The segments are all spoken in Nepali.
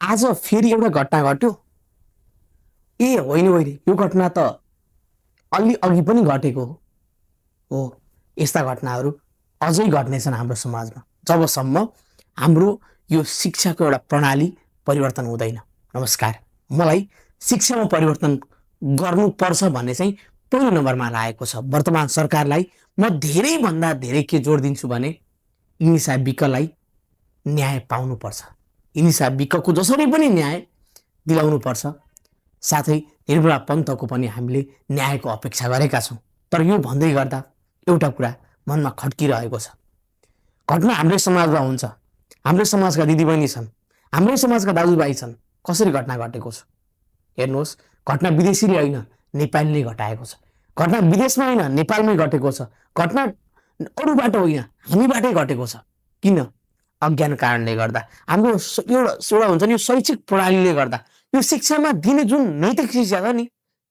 आज फेरि एउटा घटना घट्यो। ए होइन होइन, यो घटना त अलि अघि पनि घटेको हो। यस्ता घटनाहरू अझै घट्नेछन् हाम्रो समाजमा जबसम्म हाम्रो यो शिक्षाको एउटा प्रणाली परिवर्तन हुँदैन। नमस्कार, मलाई शिक्षामा परिवर्तन गर्नुपर्छ भन्ने चाहिँ पहिलो नम्बरमा लागेको छ। वर्तमान सरकारलाई म धेरैभन्दा धेरै के जोड दिन्छु भने इनिसा विकलाई न्याय पाउनुपर्छ। इनिसा विकको जसरी पनि न्याय दिलाउनुपर्छ। साथै निर्मला पन्तको पनि हामीले न्यायको अपेक्षा गरेका छौँ। तर यो भन्दै गर्दा एउटा कुरा मनमा खड्किरहेको छ। घटना हाम्रै समाजमा हुन्छ, हाम्रै समाजका दिदीबहिनी छन्, हाम्रै समाजका दाजुभाइ छन्, कसरी घटना घटेको छ हेर्नुहोस्। घटना विदेशीले होइन, नेपालीले घटाएको छ। घटना विदेशमा होइन, नेपालमै घटेको छ। घटना अरूबाट होइन, हामीबाटै घटेको छ। किन? अज्ञान कारणले गर्दा, हाम्रो एउटा हुन्छ नि यो शैक्षिक प्रणालीले गर्दा, यो शिक्षामा दिने जुन नैतिक शिक्षा छ नि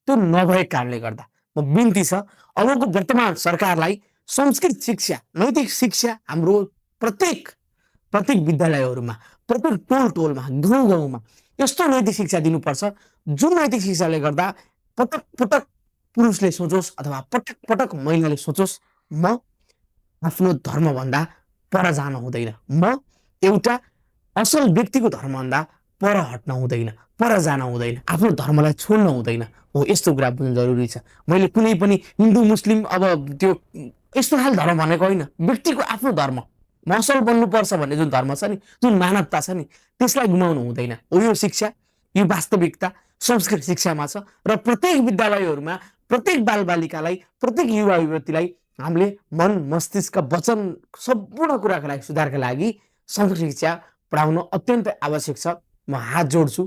त्यो नभएको कारणले गर्दा। म बिन्ती छ अबको वर्तमान सरकारलाई संस्कृत शिक्षा, नैतिक शिक्षा हाम्रो प्रत्येक विद्यालयहरूमा, प्रत्येक टोल टोलमा, गाउँ गाउँमा यस्तो नैतिक शिक्षा दिनुपर्छ जुन नैतिक शिक्षाले गर्दा पटक पटक पुरुषले सोचोस् अथवा पटक पटक महिलाले सोचोस् म आफ्नो धर्मभन्दा पर जान हुँदैन, म एउटा असल व्यक्तिको धर्मभन्दा पर हट्न हुँदैन, पर जान हुँदैन, आफ्नो धर्मलाई छोड्न हुँदैन। हो, यस्तो कुरा बुझ्नु जरुरी छ। मैले कुनै पनि हिन्दू मुस्लिम अब त्यो यस्तो खाले धर्म भनेको होइन, व्यक्तिको आफ्नो धर्म, म असल बन्नुपर्छ भन्ने जुन धर्म छ नि, जुन मानवता छ नि, त्यसलाई गुमाउनु हुँदैन। हो, यो शिक्षा, यो वास्तविकता संस्कृत शिक्षामा छ र प्रत्येक विद्यालयहरूमा प्रत्येक बालबालिकालाई, प्रत्येक युवा युवतीलाई हामीले मन, मस्तिष्क, वचन सम्पूर्ण कुराको लागि, सुधारका लागि संस्कृत शिक्षा पढाउन अत्यन्तै आवश्यक छ। म हात जोड्छु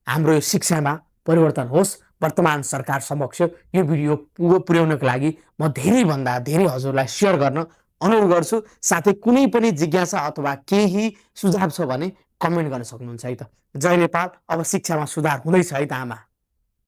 हाम्रो यो शिक्षामा परिवर्तन होस्। वर्तमान सरकार समक्ष यो भिडियो पुर्याउनको लागि म धेरैभन्दा धेरै हजुरलाई सेयर गर्न अनुरोध गर्छु। साथै कुनै पनि जिज्ञासा अथवा केही सुझाव छ भने कमेन्ट गर्न सक्नुहुन्छ है त। जय नेपाल। अब शिक्षामा सुधार हुँदैछ है त आमा।